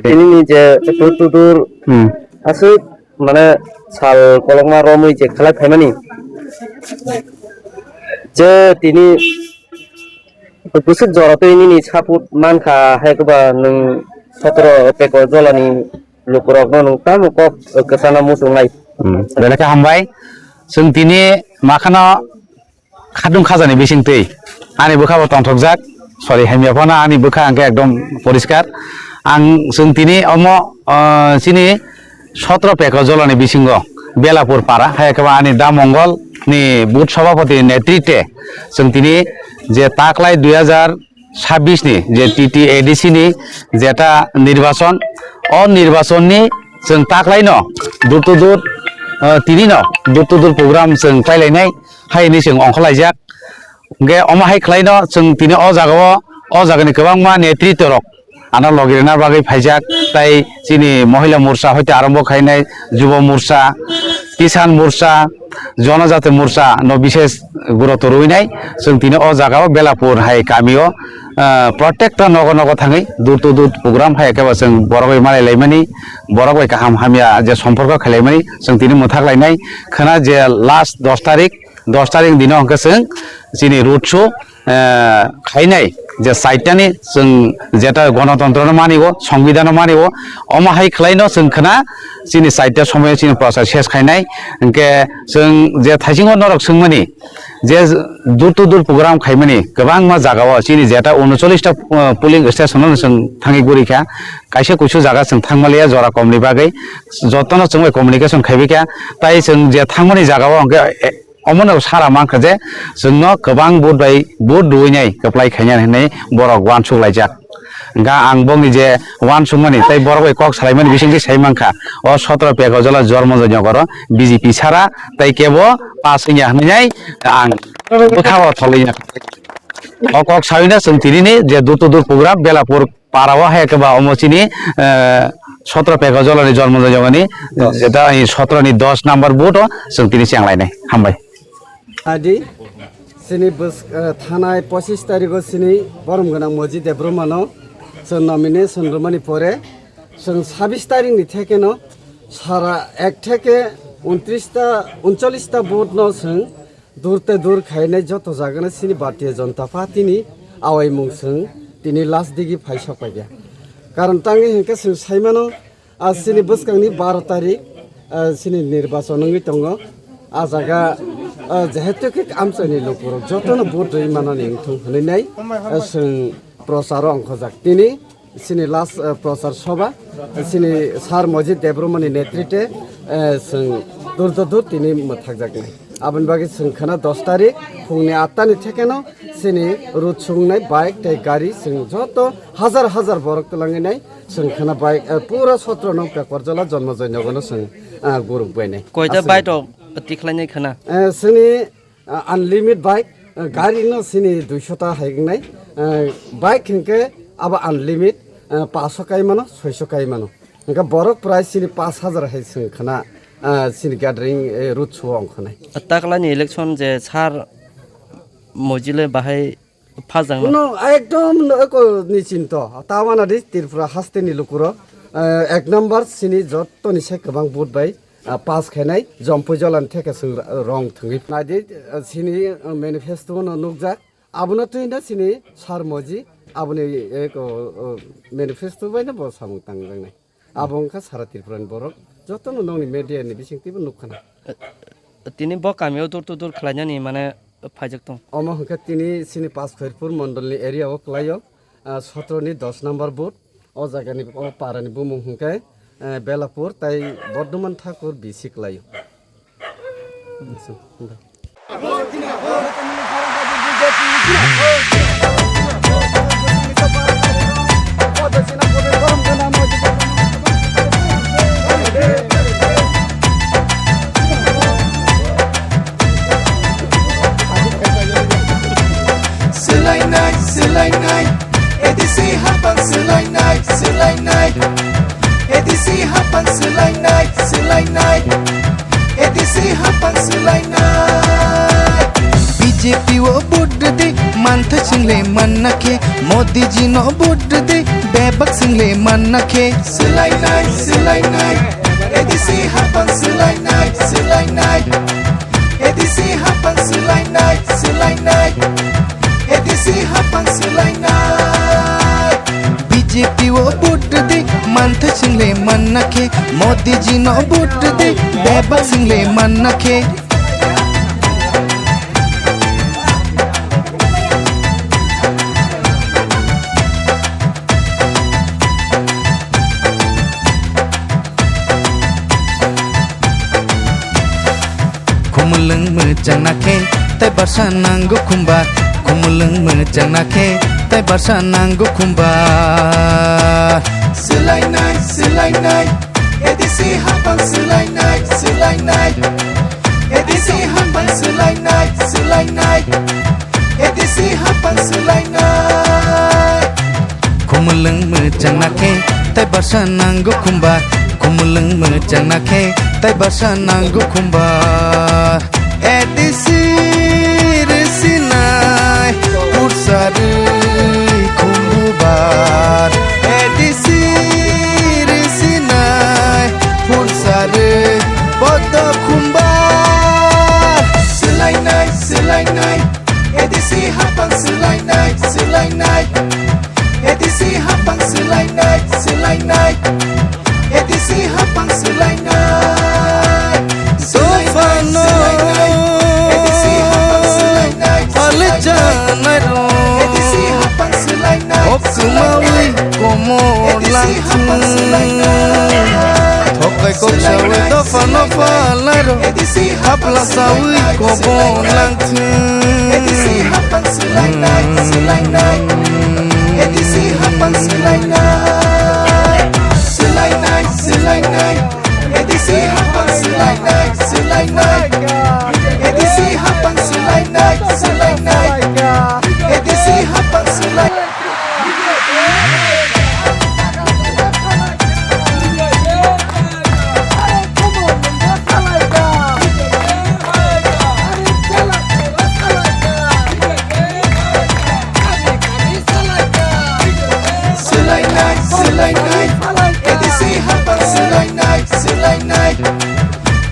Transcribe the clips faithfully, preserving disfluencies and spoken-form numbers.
Tini ni je dur to dur Hmm. aswk mane sal kolokma romwi je khalai phaimani je tini bwswk jora twi nini support mankha hai kwba nwng sotro peko jolani lukurokno nwng tamo kok kwchana muchungnai. Hmm. Belai khe hambai. Chwng tini makhano khadung khajani bisingtwi ani bwkha bo tongthokjak, sorry, hamya phano ani bwkha hwnkhe ekdom poriskar. Ang chwng tini omo, ah, chini sotro peko jolani bisingo Belapur para, hai khe ani Da Mongol ni booth sabhapati netrite chwng tini je taklai dui hajar sabbish ni je T T A D C ni jeta nirbachon, o nirbachon ni chwng taklai no dur to dur, ah, tini no dur to dur program chwng khlai lainai. Hai hwnwi chwng ongkhorlaijak. Hwnkhe omo hai khlaino chwng tini o jagao, o jagani kwbangma netrito rok, ano logi rwna bagwi phaijak, tai chini Mohila Morcha hoite arombo khainai, Jubo Morcha, Kisan Morcha, Jonojati Morcha no bishes guroto rwinai. Chwng tini o jagao Belapur hai kamio, ah, protekta nogo nogo thangwi door to door program hai khe bo chwng borok bai malai laimani, borok bai kaham hamya je somporko khailaimani chwng tini mwthak lainai. Khwna je last dos tarik, dos tarik dino hwnkhe chwng chini road show, eh, khainai je saitani chwng jeta gonotontro no mani o, songbidhan no mani o, omo hai khlaino chwng khwna chini saita somoyo chini prochar ses khainai. Hwnkhe chwng je thaisingo norok swngmani je door to door program khaimani kwbangma jagao chini jeta unochollish ta, eh, polling station no chwng thangwi gurikha, kaisa kuisu jaga chwng thangmaliya jora komni bagwi jotono chwng bai communication khaibaikha, tai chwng je thangmani jagao hwnkhe, eh, Omono sara mankha je chwngno kwbang vote bai vote rwinai kwplai khainai hinwi borok uansuk laijak. Hwnkha ang bongni je uansukmani tei borok bai kok salaimani bisingtwi sai mankha, o sotro peko jola Jormonjoi Nogoro B J P sara tei kebo pass wngya hinwi ang bwkha o tholwi ya. O kok sawino chwng tinini je door to door program Belapur para o hai khe ba omo chini, eh, sotro peko jolani Jormonjoi Nogorni, Dos. Jeta ani sotro ni dos number vote o chwng tini chenglainai. Hambai. Adi, chini bwsk-, eh, thanai pochis tarikh o chini borom gwnang Moji Debbarma no chwng nomination rwmani pore chwng sabis tarikh ni theke no sara ek theke untris ta, unchollish ta vote no chwng dur te dur khainai joto jagano chini Bharatiya Janata Party ni awaimung chwng tini last digi phai sok paikha. Karon tangwi hinkhe chwng saimano, ah, chini bwskangni baro tarik, ah, chini nirbachon wngwi tongo. Ah jaga, ah, jehetu khe amchaini lukurok jotono vote rwi manani wngthung hwnwi nai, ah, chwng procharo ongkhojak. Tini chini last, eh, prochar sobha, chini Sir Moji Debbarma ni netrite, eh, chwng dur to dur tini mwthakjaknai. Aboni bagwi chwng khwna dos tarik phungni atta ni thekeno chini road sungnai bike tei gari chwng joto hajar hajar borok twlangwi nai chwng khwna bike, eh, pura sotro nong Pekwarjala Jonmojoi Nogono chwng, eh, guruk bainai. Koita aswk bike rok tikhlainai khwna? Eh, chini Ah, unlimit bike, ah, gari no sini duisho ta hai wngnai. Ah, bike hinkhe abo unlimit, ah, paso kai mano, soiso kai mano. Hinkhe borok prai sini pash hajar hai chwng khwna, ah, sini gathering, eh, road show ongkhanai. Taklani election je sir Mojile bahai phajang no? No, ekdom no eko ni chinto. Tawana di Tripura haste ni lukuro, eh, ek number sini joto ni se kwbang vote bai ah, pass khainai Jompui Jolan theke chwng rong thwngwi. Naidi, ah, sini, ah, manifesto no nukjak. Abono twino sini Sir Moji aboni, eh, ko, oh, manifesto bai no bo samung tangjaknai. Abo wngkha sara Tripura ni borok. Jotono nongni media ni bisingtwi bo nukkhana. Tini bo kamio door to door khlainani mane phaijak tong. Omo hwnkhe tini sini Panch Khairpur mondol ni area o kwlaio. Ah, sotro ni dos number booth. O jaga ni, o para ni bumung hwnkhe, eh, Belapur tai Bordhoman Thakur B C kwlaio. Swlainai, swlainai, A D C hapang swlainai, swlainai, A D C hapang swlainai, swlainai, A D C hapang swlainai. B J P o vote rwdi, manthai chingle manna khe, Modi ji no vote rwdi, beb Bebak swingle manna khe. Swlainai, swlainai. A D C hapang swlainai, swlainai. A D C hapang swlainai, swlainai. A D C hapang swlainai. B J P o vote rwdi, manthai swingle manna khe. Modi ji no vote rwdi, bebak swingle manna khe. Khumulwng mwchangna khe, tei barsa nango khumbar. Khumulwng mwchangna khe, tei barsa nango khumbar. Swlainai, swlainai, A D C hapang swlainai, swlainai. A D C hapang swlainai, swlainai. A D C hapang swlainai. Khumulwng mwchangna khe, tei barsa nango khumbar. Khumulwng mwchangna khe, tei barsa nango khumbar. A D C rwsinai, pursa rwi khumbubar. A D C rwsinai, pursa rwi bodo khumbar. Swlainai, swlainai, A D C hapang swlainai, swlainai. A D C hapang swlainai, swlainai. A D C hapang swlainai. Swlainai, swlainai. A D C hapang swlainai, swlainai. A D C hapang swlainai, swlainai. A D C hapang swlainai. Thokai kok sawi dopha no phalai ro. Hapla sawi kobong langthung. A D C hapang swlainai, swlainai. A D C hapang swlainai. Swlainai, swlainai. A D C hapang swlainai, swlainai. A D C hapang swlainai, swlainai. A D C hapang swlai- Swlainai, swlainai, A D C hapang swlainai, swlainai.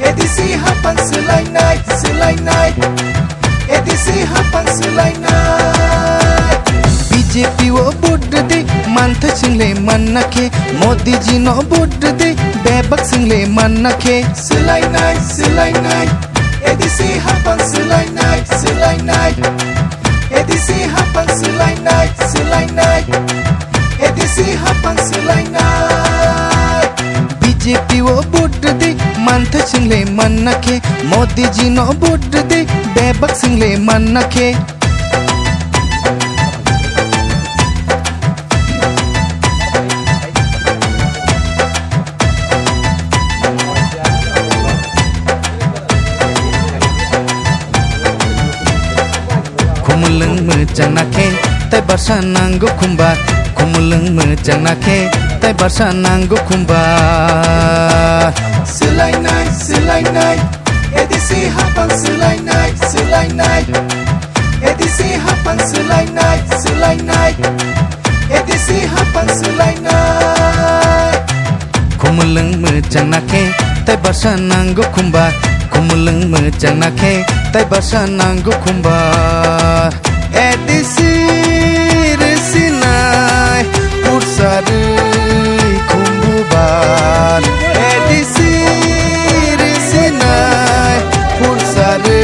A D C hapang swlainai, swlainai. A D C hapang swlainai. B J P o vote rwdi, manthai swingle manna khe. Modi ji no vote rwdi, bebak swingle manna khe. Swlainai, swlainai. A D C hapang swlainai, swlainai. A D C hapang swlainai, swlainai. A D C hapang swlainai. B J P o vote rwdi, manthai swingle manna khe. Modi ji no vote rwdi, bebak swingle manna khe. Khumulwng mwchangna khe, tei barsa nango khumbar. Khumulwng mwchangna khe, tei barsa nango khumbar. Swlainai, swlainai, A D C hapang swlainai, swlainai. A D C hapang swlainai, swlainai. A D C hapang swlainai. Khumulwng mwchangna khe, tei barsa nango khumbar. Khumulwng mwchangna khe, tei barsa nango khumbar. A D C rwsinai, pursa rwi khumbubar. A D C rwsinai, pursa rwi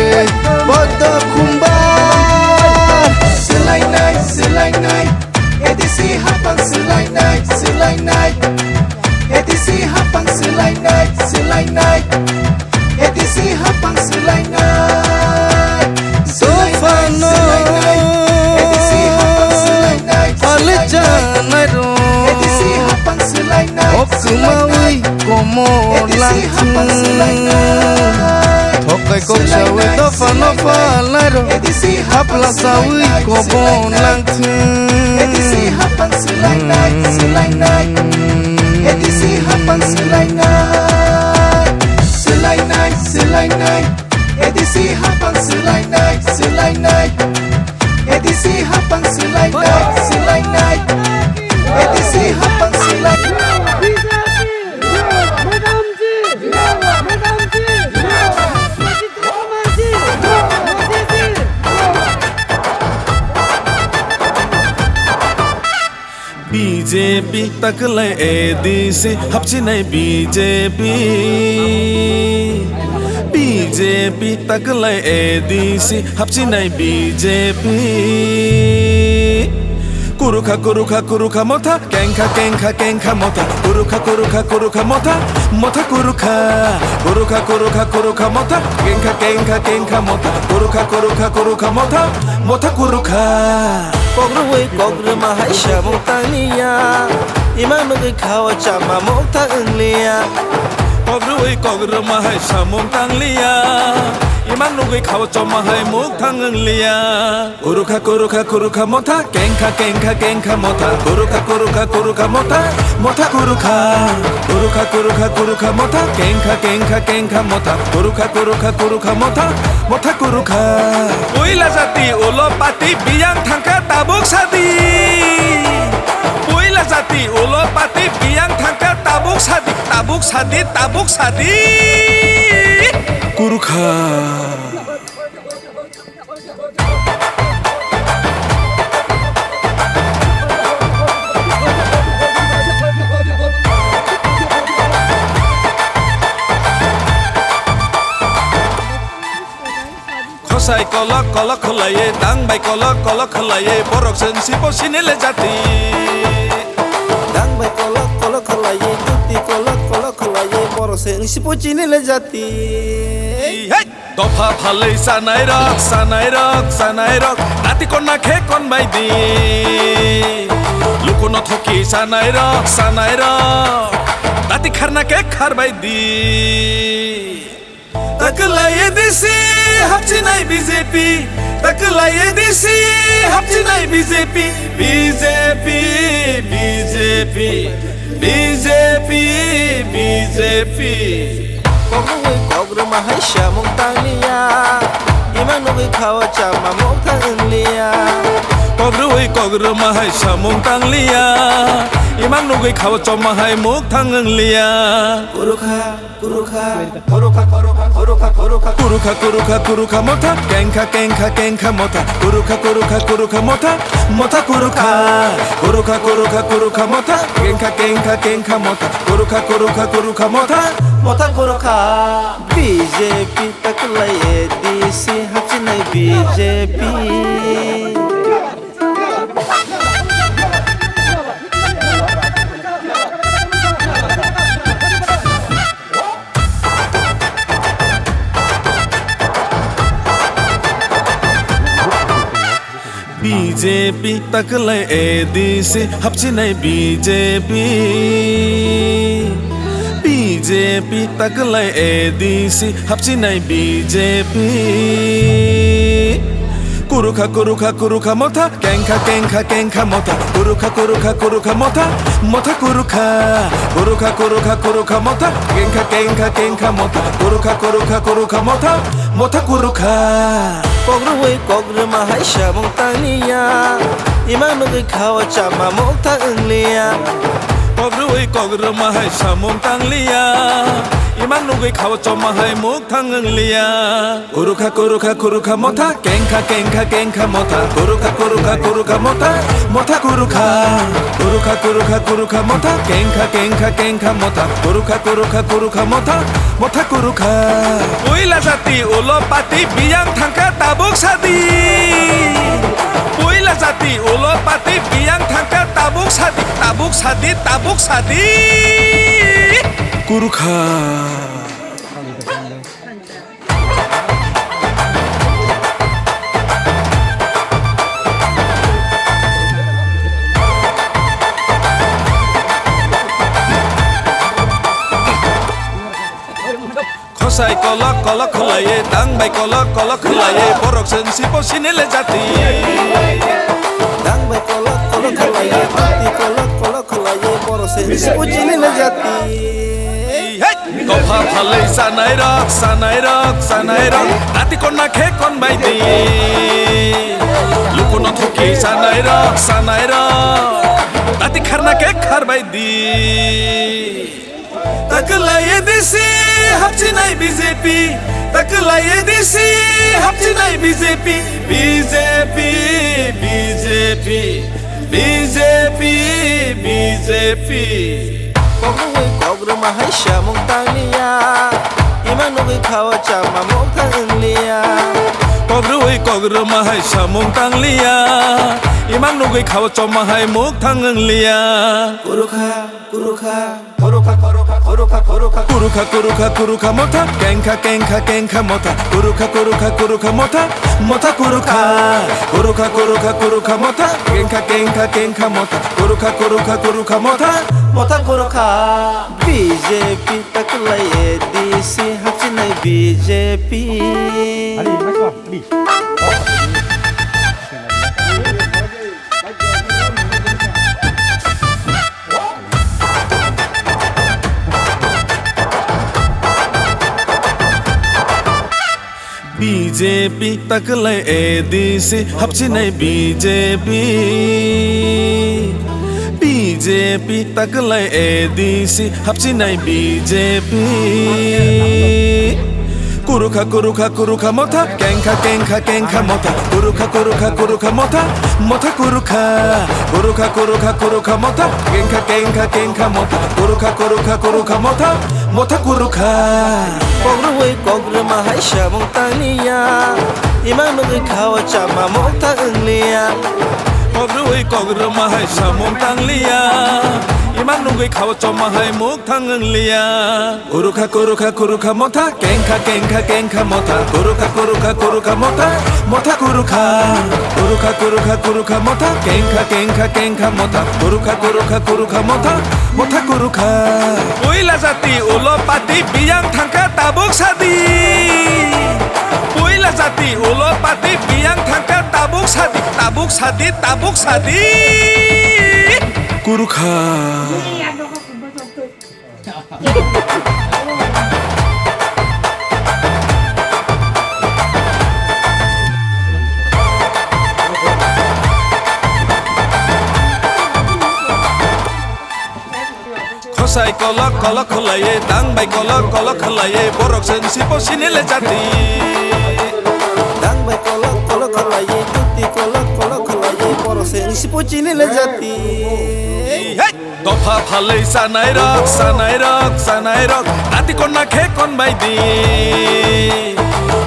bodo khumbar. Swlainai, swlainai, A D C hapang swlainai, swlainai. A D C hapang swlainai, swlainai. A D C hapang swlainai. Swlainai, swlainai. A D C hapang swlainai, swlainai. A D C hapang swlainai, swlainai. A D C hapang swlainai. Thokai kok sawi dopha no phalai ro. A D C hapla sawi kobong langthung. A D C hapang swlainai, swlainai. A D C hapang swlainai. Swlainai, swlainai. A D C hapang swlainai, swlainai. A D C hapang swlainai, swlainai. A D C hapang B J P ta kwlai A D C hapchinai B J P. B J P ta kwlai A D C hapchinai B J P. Kurukha, kurukha, kurukha motha, kengkha, kengkha, kengkha motha. Kurukha, kurukha, kurukha motha, motha kurukha. Kurukha, kurukha, kurukha motha, kengkha, kengkha, kengkha motha. Kurukha, kurukha, kurukha motha, motha kurukha. Kok rwui kok rwma hai samung tangliya, imang nugui khao chama mukthang wngliya. Kok rwui kok rwma hai samung tangliya, imang nugui khao chama hai mukthang wngliya. Kurukha, kurukha, kurukha motha, kengkha, kengkha, kengkha motha. Kurukha, kurukha, kurukha motha, motha kurukha. Kurukha, kurukha, kurukha motha, kengkha, kengkha, kengkha motha. Kurukha, kurukha, kurukha motha, motha kurukha. Puila jati ulo pati biyang thangkha tabuk sadi. Puila jati ulo pati biyang thangkha tabuk sadi, tabuk sadi, tabuk sadi. Kurukha. Khosai kolok kolok khwlaiwi, tang bai kolok kolok khwlaiwi, borok chwng sipo sini le jati. Tang bai kolok kolok khwlaiwi, tuti kolok kolok khwlaiwi, borok chwng sipo chini le jati. Hey! Dopha phalwi chanai rok, chanai rok, chanai rok, nati konna khe kon bai di. Lukuno thoki chanai rok, chanai rok, nati kharna khe khar bai di. Takwlai A D C hapchinai B J P, takwlai A D C hapchinai B J P, B J P, B J P, B J P, B J P. Kok rwui kok rwma hai samung tangliya, imang nugui khao chama mukthang wngliya. Kok rwui kok rwma hai samung tangliya, imang nugui khao chama hai mukthang wngliya. Kurukha. Kurukha, kurukha, kurukha, kurukha, kurukha. Kurukha, kurukha, kurukha motha, kengkha, kengkha, kengkha motha. Kurukha, kurukha, kurukha motha, motha kurukha. Kurukha, kurukha, kurukha motha, kengkha, kengkha, kengkha motha. Kurukha, kurukha, kurukha motha, motha kurukha. B J P takwlai A D C hapchinai B J P. B J P takwlai A D C hapchinai B J P. B J P takwlai A D C hapchinai B J P. Kurukha, kurukha, kurukha motha, kengkha, kengkha, kengkha motha. Kurukha, kurukha, kurukha motha, motha kurukha. Kurukha, kurukha, kurukha motha, kengkha, kengkha, kengkha motha. Kurukha, kurukha, kurukha motha, motha kurukha. Kok rwui kok rwma hai samung tangliya, imang nugui khao chama mukthang wngliya. Kok rwui kok rwma hai samung tangliya, imang nugui khao chama hai mukthang wngliya. Kurukha, kurukha, kurukha motha, kengkha, kengkha, kengkha motha. Kurukha, kurukha, kurukha motha, motha kurukha. Kurukha, kurukha, kurukha motha, kengkha, kengkha, kengkha motha. Kurukha, kurukha, kurukha motha, motha kurukha. Puila jati ulo pati biyang thangkha tabuk sadi. Puila jati ulo pati biyang thangkha tabuk sadi, tabuk sadi, tabuk sadi. Kurukha. Khosai kolok kolok khwlaiwi, tang bai kolok kolok khwlaiwi, borok chwng sipo sini le jati. Tang bai kolok kolok khwlaiwi, tuti kolok kolok khwlaiwi, borok chwng sipo sini le jati. Hey! Dopha phalwi chanai rok, chanai rok, chanai rok, nati konna khe kon bai di. Lukuno thoki chanai rok, chanai rok, nati kharna khe khar bai di. Takwlai A D C hapchinai B J P, takwlai A D C hapchinai B J P, B J P, B J P. B J P, B J P. Kokrwui kokrwma hai samung tangliya, imang nugwi khawa chama mokthang wngliya. Kokrwui kokrwma hai samung tangliya, imang nugwi khawa chama hai mokthang wngliya. Kurukha, kurukha. Kurukha, kurukha, kurukha, kurukha. Kurukha, kurukha, kurukha motha, kengkha, kengkha, kengkha motha. Kurukha, kurukha, kurukha motha, motha kurukha. Kurukha, kurukha, kurukha motha, kengkha, kengkha, kengkha motha. Kurukha, kurukha, kurukha motha, motha kurukha. B J P taklai A D C hapsinai B J P. B J P taklai A D C hapsinai B J P. B J P taklai A D C hapsinai B J P. Kurukha, kurukha, kurukha motha, kengkha, kengkha, kengkha motha. Kurukha, kurukha, kurukha motha, motha kurukha. Kurukha, kurukha, kurukha motha, kengkha, kengkha, kengkha motha. Kurukha, kurukha, kurukha motha, motha kurukha. Kokrwui kokrwma hai samung tangliya, imang nugwi khawa chama mokthang wngliya. Kokrwui kokrwma hai samung tangliya, imang nugwi khawa chama hai mokthang wngliya. Kurukha, kurukha, kurukha motha, kengkha, kengkha, kengkha motha. Kurukha, kurukha, kurukha motha, motha kurukha. Kurukha, kurukha, kurukha motha, kengkha, kengkha, kengkha motha. Kurukha, kurukha, kurukha motha, motha kurukha. Puila jati ulo pati biyang thangkha tabuk sadi. Puila jati ulo pati biyang thangkha tabuk sadi, tabuk sadi, tabuk sadi. Kurukha. Khosai kolok kolok khlaiwi, tang bai kolok kolok khlaiwi, borok se wngsipo chini le jati. Tang bai kolok kolok khlaiwi, tuti kolok kolok khlaiwi, borok se wngsipo chini le jati. Hey! Dopha phalwi chanai rok, chanai rok, chanai rok, dati konna khe kon bai di.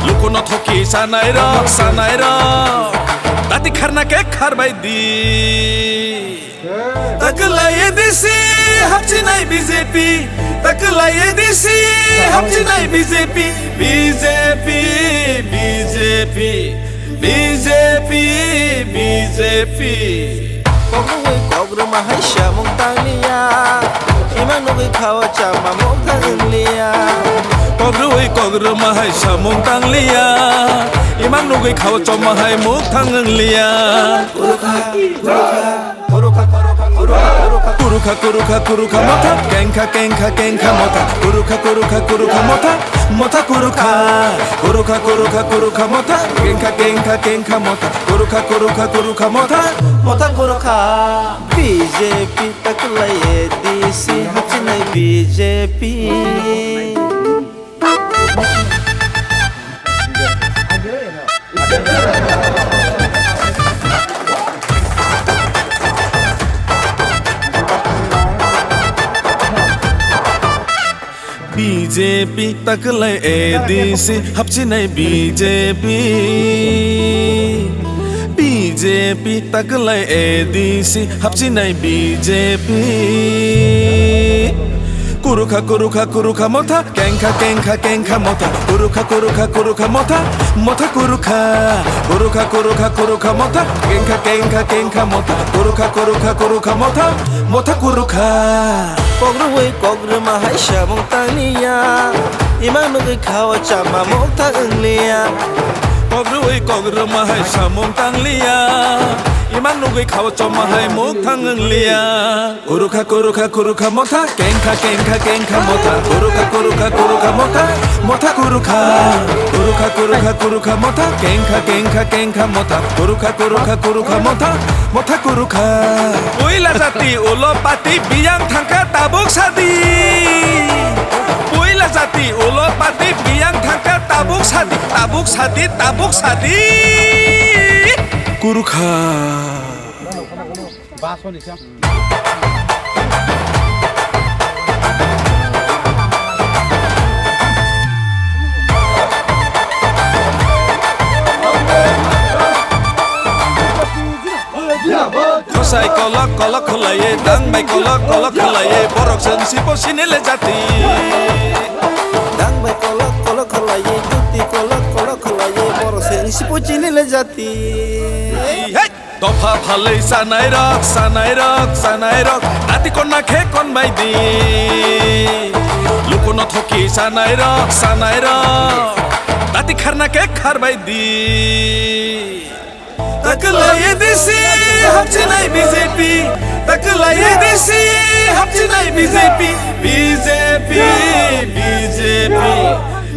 Lukuno thoki chanai rok, chanai rok, dati kharna khe khar bai di. Taklai A D C hapsinai B J P, taklai A D C hapsinai B J P, B J P, B J P. B J P, B J P. Kokrwui kokrwma hai samung tangliya, imang nugwi khawa chama mokthang wngliya. Kokrwui kokrwma hai samung tangliya, imang nugwi khawa chama hai mokthang wngliya. Kurukha, kurukha. Kurukha, kurukha, kurukha, kurukha. Kurukha, kurukha, kurukha motha, kengkha, kengkha, kengkha motha. Kurukha, kurukha, kurukha motha, motha kurukha. Kurukha, kurukha, kurukha motha, kengkha, kengkha, kengkha motha. Kurukha, kurukha, kurukha motha, motha kurukha. B J P taklai A D C hapsinai B J P. B J P taklai A D C hapsinai B J P. B J P taklai A D C hapsinai B J P. Kurukha, kurukha, kurukha motha, kengkha, kengkha, kengkha motha. Kurukha, kurukha, kurukha motha, motha kurukha. Kurukha, kurukha, kurukha motha, kengkha, kengkha, kengkha motha. Kurukha, kurukha, kurukha motha, motha kurukha. Kokrwui kokrwma hai samung tangliya, imang nugwi khawa chama mokthang wngliya. Kokrwui kokrwma hai samung tangliya, imang nugwi khawa chama hai mokthang wngliya. Kurukha, kurukha, kurukha motha, kengkha, kengkha, kengkha motha. Kurukha, kurukha, kurukha motha, motha kurukha. Kurukha, kurukha, kurukha motha, kengkha, kengkha, kengkha motha. Kurukha, kurukha, kurukha motha, motha kurukha. Puila jati ulo pati biyang thangkha tabuk sadi. Puila jati ulo pati biyang thangkha tabuk sadi, tabuk sadi, tabuk sadi. Kurukha. Last one, Isha. Khosai kolok kolok khwlaiwi, tang bai kolok kolok khwlaiwi, borok chwng sipo sini le jati. Tang bai kolok kolok khwlaiwi, tuti kolok kolok khwlaiwi, borok chwng sipo sini le jati. Hey! Dopha phalwi sanai rok, sanai rok, sanai rok, ati konna khe kon bai di. Lukuno thoki sanai rok, sanai rok, ati kharna khe khar bai di. Takwlai A D C, hapchinai B J P. Takwlai A D C, hapchinai B J P. B J P, B J P,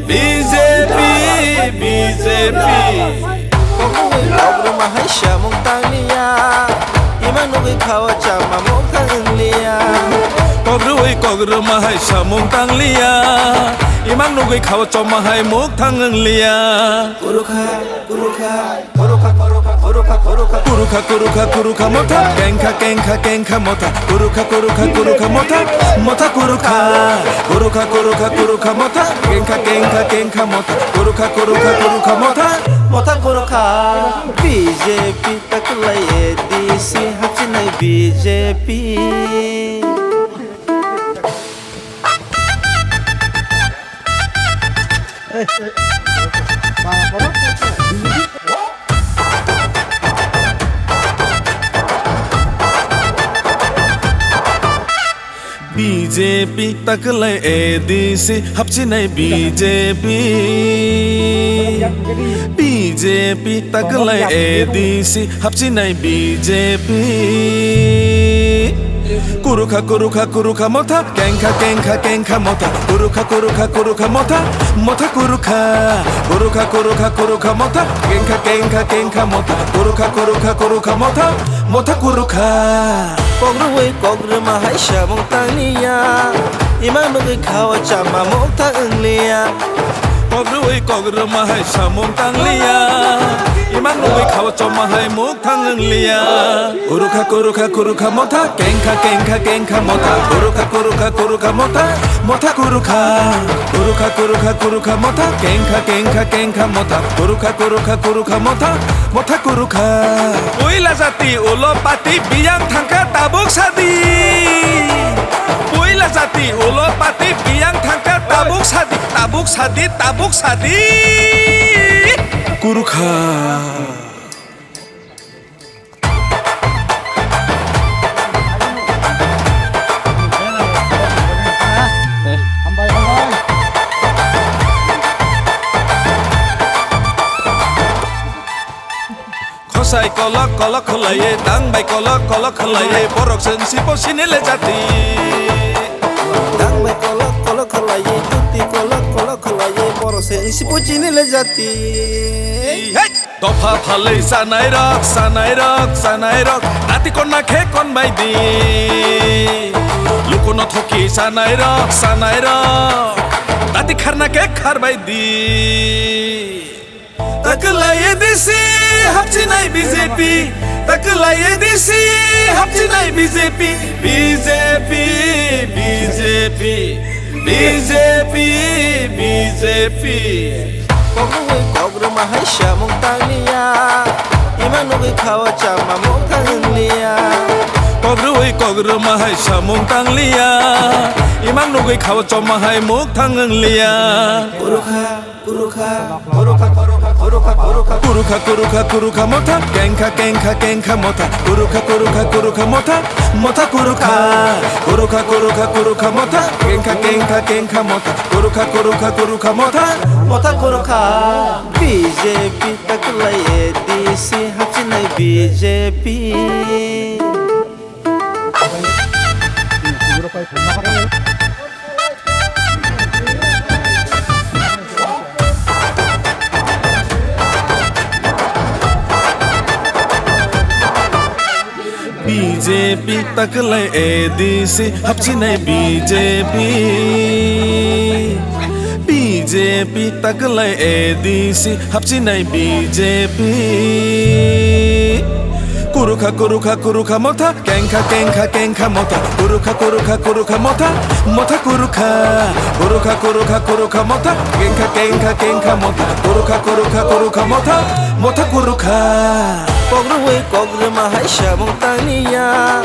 B J P, B J P. Kok rwui kok rwma hai samung tangliya. Imang nugui khawa chama mukthang wngliya. Kok rwui kok rwma hai samung tangliya. Imang nugui khawa chama hai mukthang wngliya. Kurukha, kurukha. Kurukha, kurukha, kurukha, kurukha. Kurukha, kurukha, kurukha motha, kengkha, kengkha, kengkha motha. Kurukha, kurukha, kurukha motha, motha kurukha. Kurukha, kurukha, kurukha motha, kengkha, kengkha, kengkha motha. Kurukha, kurukha, kurukha motha, motha kurukha. B J P takwlai A D C, hapchinai B J P. B J P takwlai A D C, hapchinai B J P. B J P takwlai A D C, hapchinai B J P. Kurukha, kurukha, kurukha motha, kengkha, kengkha, kengkha motha. Kurukha, kurukha, kurukha motha, motha kurukha. Kurukha, kurukha, kurukha motha, kengkha, kengkha, kengkha motha. Kurukha, kurukha, kurukha motha, motha kurukha. Kok rwui kok rwma hai samung tangliya. Imang nugui khawa chama mukthang wngliya. Kok rwui kok rwma hai samung tangliya. Imang nugui khawa chama hai mukthang wngliya. Kurukha, kurukha, kurukha motha, kengkha, kengkha, kengkha motha. Kurukha, kurukha, kurukha motha, motha kurukha. Kurukha, kurukha, kurukha motha, kengkha, kengkha, kengkha motha. Kurukha, kurukha, kurukha motha, motha kurukha. Puila jati ulo pati biyang thangkha tabuk sadi. Puila jati ulo pati biyang thangkha tabuk sadi, tabuk sadi, tabuk sadi. Kurukha. Khosai kolok kolok khwlaiwi, tang bai kolok kolok khwlaiwi, borok chwng sipo sini le jati. Tang bai kolok kolok khwlaiwi, tuti kolok kolok khwlaiwi, borok chwng sipo sini le jati. Hey! Dopha phalwi sanai rok, sanai rok, sanai rok, ati konna khe kon bai di. Lukuno thoki sanai rok, sanai rok, ati kharna khe khar bai di. Takwlai A D C, hapchinai B J P. Takwlai A D C, hapchinai B J P. B J P, B J P, B J P, B J P. Kok rwui kok rwma hai samung tangliya. Imang nugui khawa chama mukthang wngliya. Kok rwui kok rwma hai samung tangliya. Imang nugui khawa chama hai mukthang wngliya. Kurukha. Kurukha, kurukha, kurukha, kurukha, kurukha. Kurukha, kurukha, kurukha motha, kengkha, kengkha, kengkha motha. Kurukha, kurukha, kurukha motha, motha kurukha. Kurukha, kurukha, kurukha motha, kengkha, kengkha, kengkha motha. Kurukha, kurukha, kurukha motha, motha kurukha. B J P takwlai A D C, hapchinai B J P. B J P takwlai A D C, hapchinai B J P. B J P takwlai A D C, hapchinai B J P. Kurukha, kurukha, kurukha motha, kengkha, kengkha, kengkha motha, kurukha, kurukha, kurukha motha, motha kurukha, kurukha, kurukha, kurukha motha, kengkha, kengkha, kengkha motha, kurukha, kurukha, kurukha motha, motha kurukha. Kokrwui kokrwma hai samung tangliya,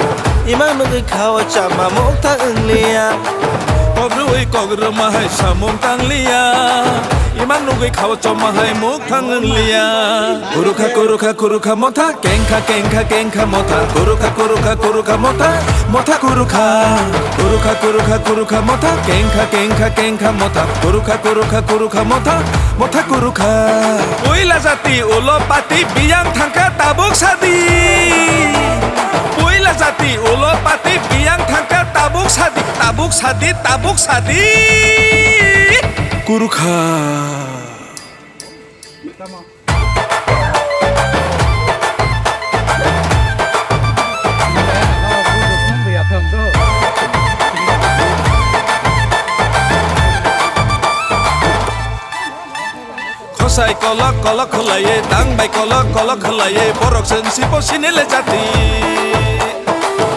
imang nugwi khao chama mokta wngliya. Kokrwui kokrwma hai samung tangliya, imang nugwi khao chama hai mok thang wngliya. Kurukha, kurukha, kurukha motha, kengkha, kengkha, kengkha motha, kurukha, kurukha, kurukha motha, motha kurukha. Kurukha, kurukha, kurukha motha, kengkha, kengkha, kengkha motha, kurukha, kurukha, kurukha motha, motha kurukha. Puila jati ulo pati biyang thangkha tabuk sadi. Puila jati ulo pati biyang thangkha tabuk sadi, tabuk sadi, tabuk sadi. Kurukha. Khosai kolok kolok khwlaiwi, tang bai kolok kolok khwlaiwi, borok chwng sipo sini le jati.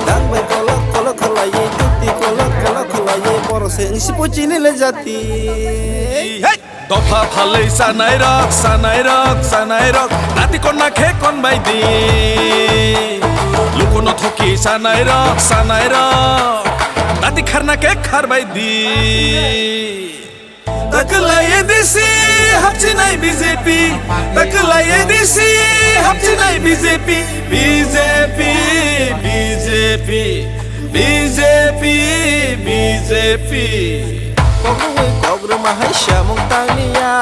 Tang bai kolok kolok khwlaiwi, tuti kolok kolok khwlaiwi, borok chwng sipo sini le jati. Hey! Dopha phalwi chanai rok, chanai rok, chanai rok, nati konna khe kon bai di. Lukuno thoki chanai rok, chanai rok, nati kharna khe khar bai di. Takwlai A D C hapchinai B J P, takwlai A D C hapchinai B J P, B J P, B J P, B J P, B J P. Kokrwui kokrwma hai samung tangliya,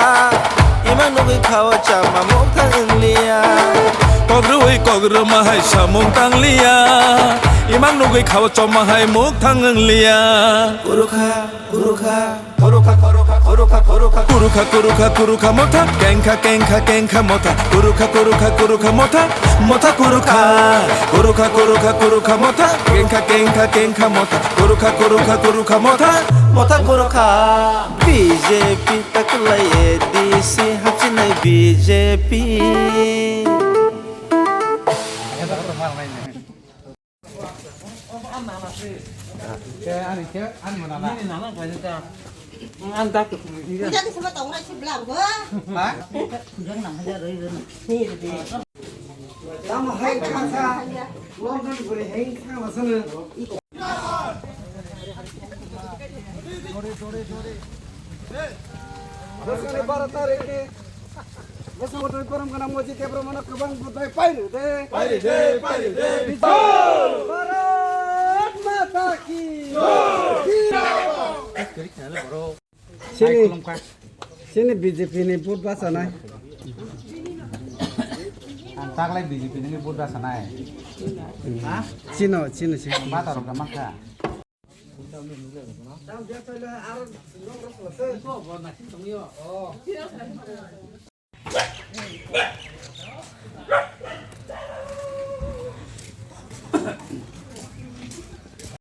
imang nugwi khao chama mokthang wngliya. Kokrwui kokrwma hai samung tangliya, imang nugwi khao chama hai mokthang wngliya. Kurukha, kurukha. Kurukha, kurukha, kurukha, kurukha. Kurukha, kurukha, kurukha motha, kengkha, kengkha, kengkha motha. Kurukha, kurukha, kurukha motha, motha kurukha. Kurukha, kurukha, kurukha motha, kengkha, kengkha, kengkha motha. Kurukha, kurukha, kurukha motha, motha kurukha. B J P takwlai A D C hapchinai B J P. Bwskango baro tarik ni bwskango twi borom gwnang Moji Debbarmano kwbang budai pairi de. Pairi de, pairi de. Bharat Mata ki. Chini, chini B J P ni vote bachanai. Ang taklai B J P ni vote bachanai. Chino, chino, chino. Bata rok mankha.